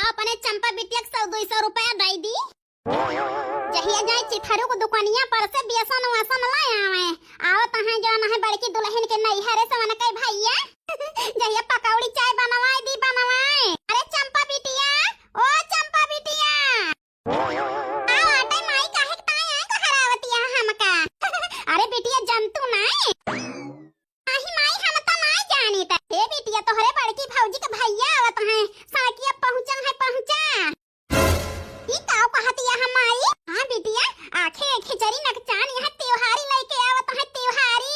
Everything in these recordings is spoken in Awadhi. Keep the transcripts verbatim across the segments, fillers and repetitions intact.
अपने चंपा बिटिया के सौ दुई सौ रुपया दइ दी। जहिया जाए चिथरू को दुकनिया पर से बेसन वसन लै आवे। आवत हैं जौन है बड़की दुलहिन के नैहरे से उनके भइया। जहिया पकौड़ी चाय बनवाए दी बनवाए। अरे चंपा बिटिया, ओ चंपा बिटिया। आवा, आटे माई काहे के ताई आए को हरावतिया हमका? अरे बिटिया, जंतु नाई। आही माई, हम तो नाई जानी त। हे बिटिया, तोहरे बड़की भौजी के भइया आवत हैं। सड़किया पहुँचा है, पहुँचा। ई काव कहतिया हम माई? हाँ बिटिया, आखे खिचड़ी नकचान यहाँ त्योहारी लइके आवत हैं, त्योहारी।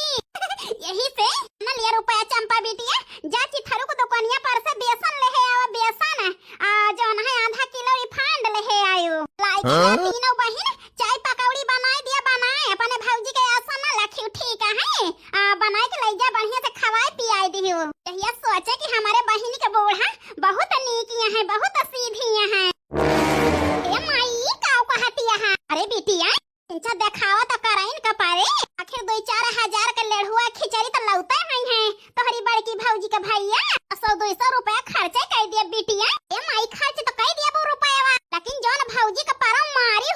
यही से न लिया रुपया चंपा बिटिया, जा चिथरू को दुकनिया पर से बेसन लेहे आवा, बेसन। आ, जौन है आधा किलो रिफाइंड लेहे आयो। लाई के हाँ? तीनों बहिन चाय पकौड़ी बनाए दिया, बनाए। अपने भौजी के आसन ना लखियो, ठीक है? आ, बनाए के लइ जा, बढ़िया से खवाए पियाए दियो। जहिया सोचे कि हमारे बहिन के बूढ़ा बहुत नीक है, बहुत सीधी है। ए माई, ई काव कहतिया है? अरे बिटिया, अच्छा देखावा तो करइन का पारे, आखिर दो चार हजार के लेढ़ुआ खिचड़ी तो लौटे हुई हैं। तोहरी बड़की भौजी के भइया सौ दुई सौ रुपया खर्चे कइ दिया बिटिया। ए माई, खर्च तो कइ दिया वो रुपया, लेकिन जौन भौजी के परम मारी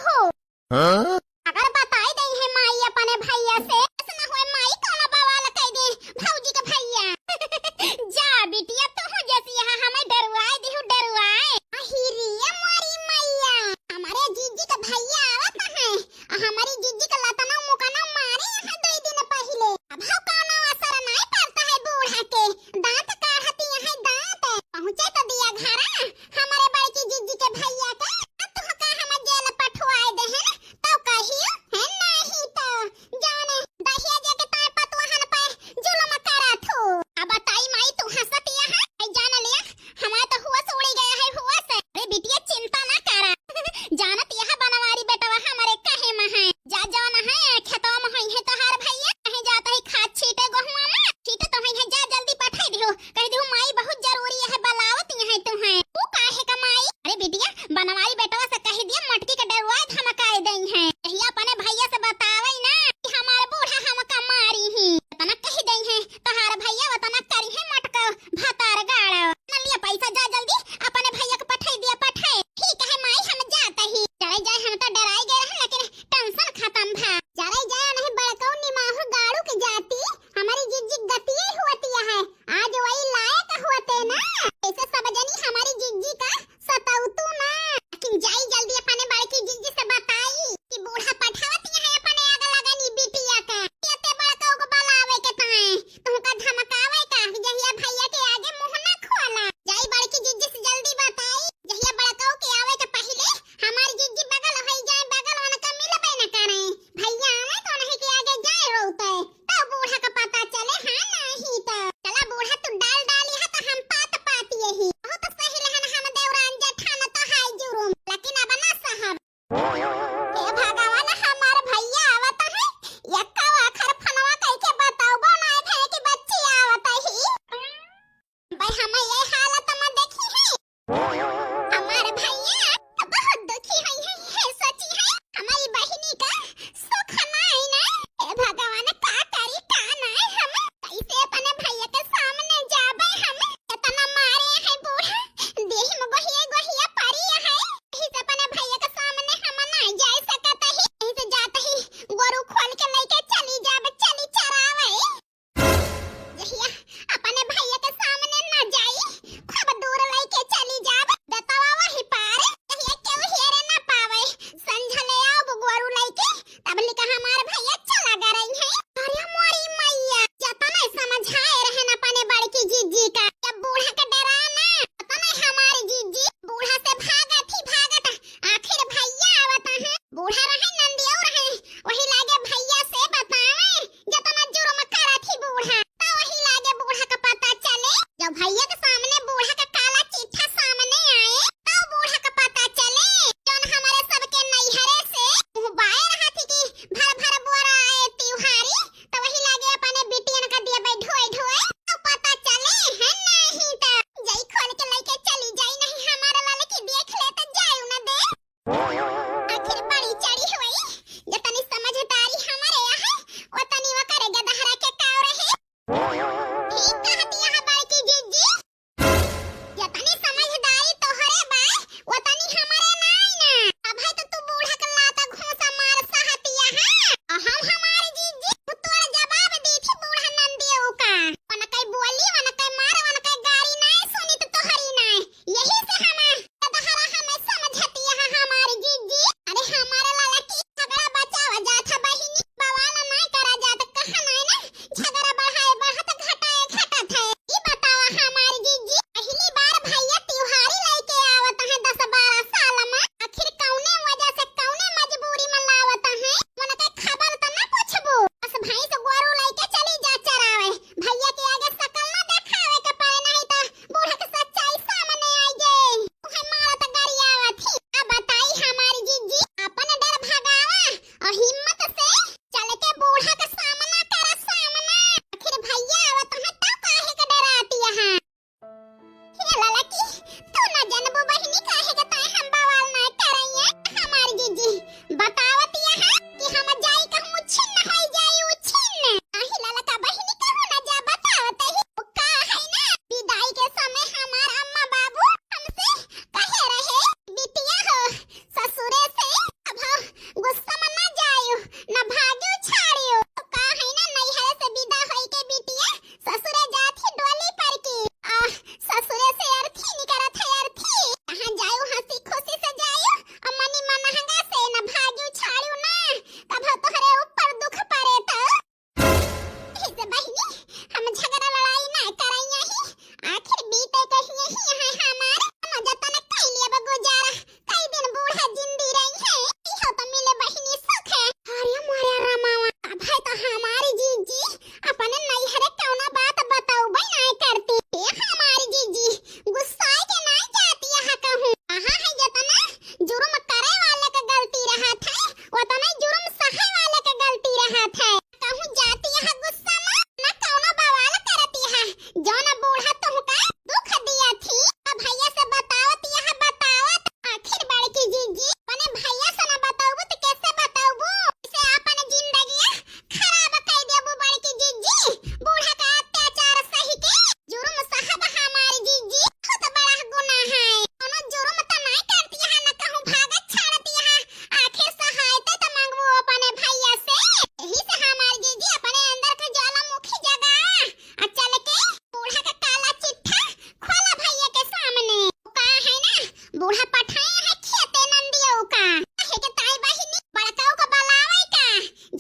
बूढ़ा पठाए है खेते नंदियो का। काहे के ताई बहिनी, बड़कऊ का बलावे का?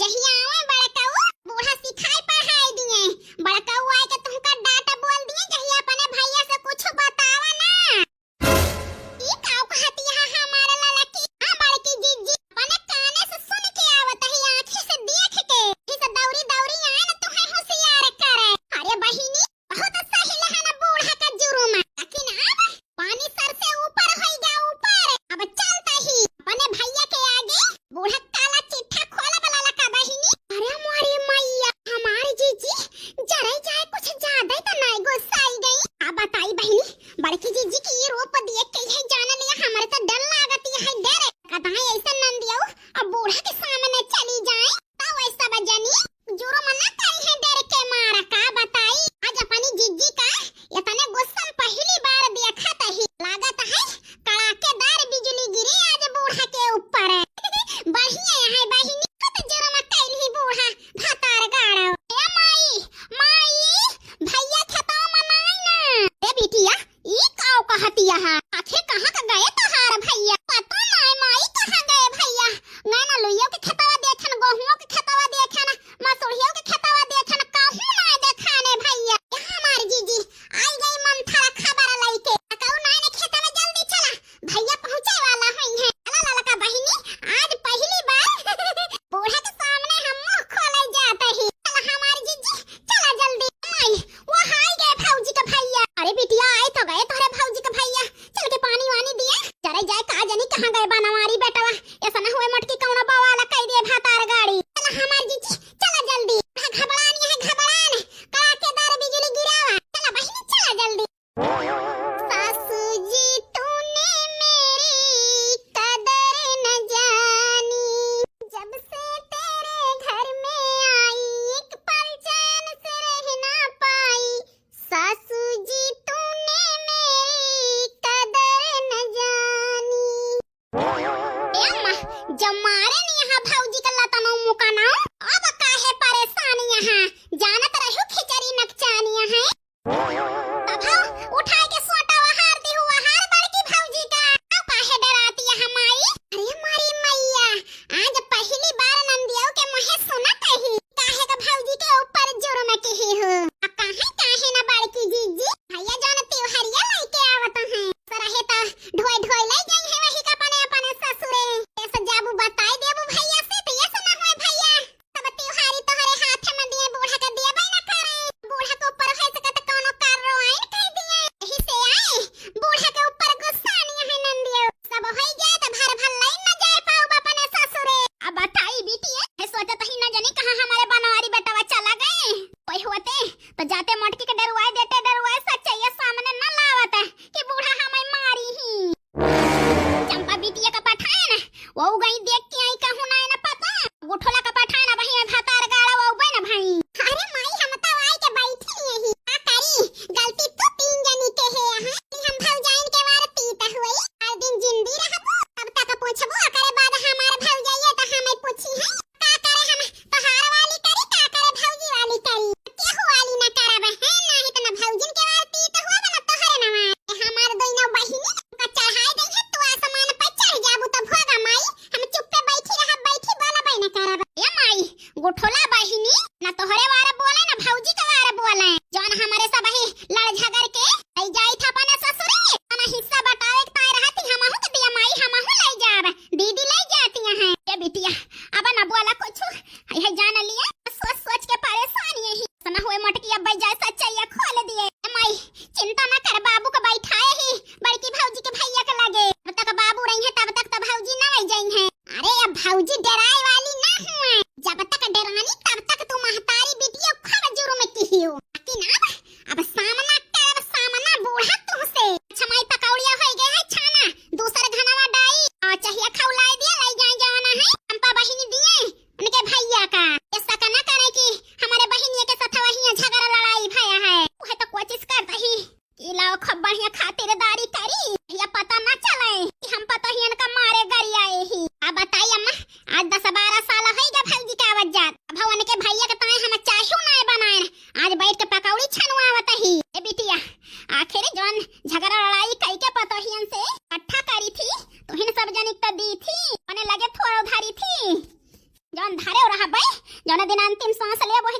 जहिया आवे बड़कऊ, बूढ़ा सिखाई पढ़ाई दिए। बड़कऊ आए के तुमका डांट बोल दिए, जहिया अपने भैया से कुछ बतावा ना। ई काऊ कहती है हमारे ललकी? हाँ, बड़की जीजी, अपने काने से सुन के आवत है, आँखी से देख के। इस दौरी दौरी आए न तुहे होशियार करे। अरे बहिनी, बहुत सही लहन बूढ़ा का जुर्म, लेकिन अब पानी सर से ऊपर होइगा ऊपर। अब चलता ही अपने भैया के आगे बूढ़ा काला चिट्ठा खोल बला लका बहिनी। अरे मोरी मैया, हमारी जीजी जरे जाए कुछ ज्यादा ही तो नहीं गुस्साई गई। अब बताई बहिनी, बड़की जीजी की ये रूप देख के यही जान लिया, हमारे तो डर लागत है, डर। कदाई ऐसे नंदियो अब बूढ़ा के सामने चली जाए, तो वैसा बजनी जुर्म ना करी है डर के मारा। का बताई, आज अपनी जीजी का इतने गुस्सा में पहली बार देखत ही। लागत है कड़ाकेदार बिजली गिरी आज बूढ़ा के ऊपर। बढ़िया है बहिनी, कत जुर्म कैल ही बूढ़ा भतार गाड़ो। ए माई, माई, भैया खेतवा में नाई ना। ए बिटिया, ई काऊ कहतिया है? आखिर कहाँ का गए तोहार भैया? पता नाई माई कहाँ गए भैया। गए ना लुइयो के खेतवा देखे न, गोहुओ के खेतवा देखे न, मसूरियो के खेतवा देखे न, कहूँ नाई देखाने भैया। यहाँ हमार जीजी आई गई मंथरा खबर लइके। कहू नाई ने खेतवा जल्दी चला, भैया पहुँचे वाला हुई है। चला ललका बहिनी, आज पहली बार बूढ़ा के सामने हम मुँह खोले जाते ही। चला हमार जीजी, चला जल्दी। माई, वो हाय गए भौजी का भैया। अरे बिटिया, आए तो गए तोहरे भौजी का भैया। चल के पानी वानी दिया। चले जाए का जनी कहाँ गए बनवारी बेटवा। ऐसा ना हुए मटकी कौनो बवाल कई दे भतार गाड़ी। चला हमार जीजी, चला जल्दी। हाँ, घबड़ान यहाँ घबड़ान। कड़ाकेदार बिजली गिरावा। चला बहिनी, चला जल्दी। सासू जी तूने मेरी कदर न जानी, जब से तेरे घर में आई एक पल चैन से रह ना पाई, सासू जी तूने मेरी कदर न जानी। ए अम्मा, जब मारे नी यहाँ भौजी का लतनो मुकाना, अब काहे परेशान यहाँ? जानत रहू खिचड़ी नकचानी यहाँ। तब हम उठाए के सोटा वहार दी हुआ हार बड़की भौजी का। अब काहे डराती है माई? अरे मारी मैया, आज पहली बार नंदियो के मुँहे सुनत ही। काहे का भौजी के ऊपर जुर्म किही हो? अब काहे, काहे ना बड़की जीजी? भैया जौन त्योहरिया लइके आवत हैं। सरहे त ढोई ढोई लइ गई है वही का अपने, अपने ससुरे। ऐसा जाबू बताई देबू भैया से, तो ऐसा ना हुए भैया। दिन अंतिम सांस ले, वही